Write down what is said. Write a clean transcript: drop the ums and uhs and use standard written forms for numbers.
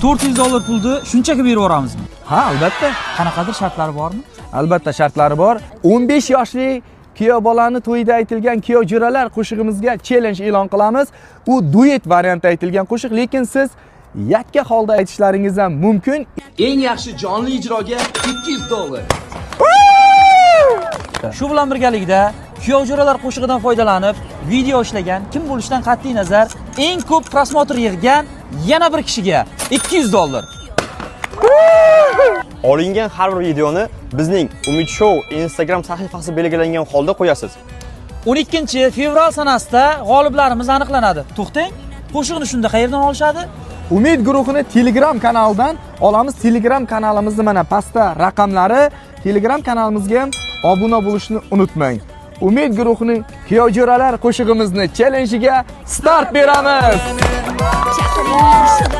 400 dollar pulni shunchaki berib yuboramizmi? Ha, albatta. Qanaqadir shartlari bormi? Albatta, shartlari bor. 15 yoshli kuyov bolani to'yida aytilgan Kuyov jo'ralar qo'shig'imizga challenge e'lon qilamiz. U duet variantda aytilgan qo'shiq, lekin siz yakka holda aytishlaringiz ham mumkin. Eng yaxshi jonli ijroga 200 dollar. Shu bilan birgalikda Kuyov jo'ralar qo'shig'idan foydalanib video ishlagan kim bo'lishidan qat'iy nazar, eng ko'p просмотр yig'gan yana bir kishiga 200 dollar. Olingan har bir videoni bizning Umid Show Instagram sahifasi belgilangan holda qo'yasiz. 12 fevral sanasida g'oliblarimiz aniqlanadi. To'xtang, qo'shiqni shunda qayerdan olishadi? Umid guruhini Telegram kanalidan olamiz. Telegram kanalimizni mana pastda raqamlari. Telegram kanalimizga ham obuna bo'lishni unutmang. Umid guruhining Kuyov jo'ralar qo'shig'imizni challenge'iga start beramiz. Chaqiring.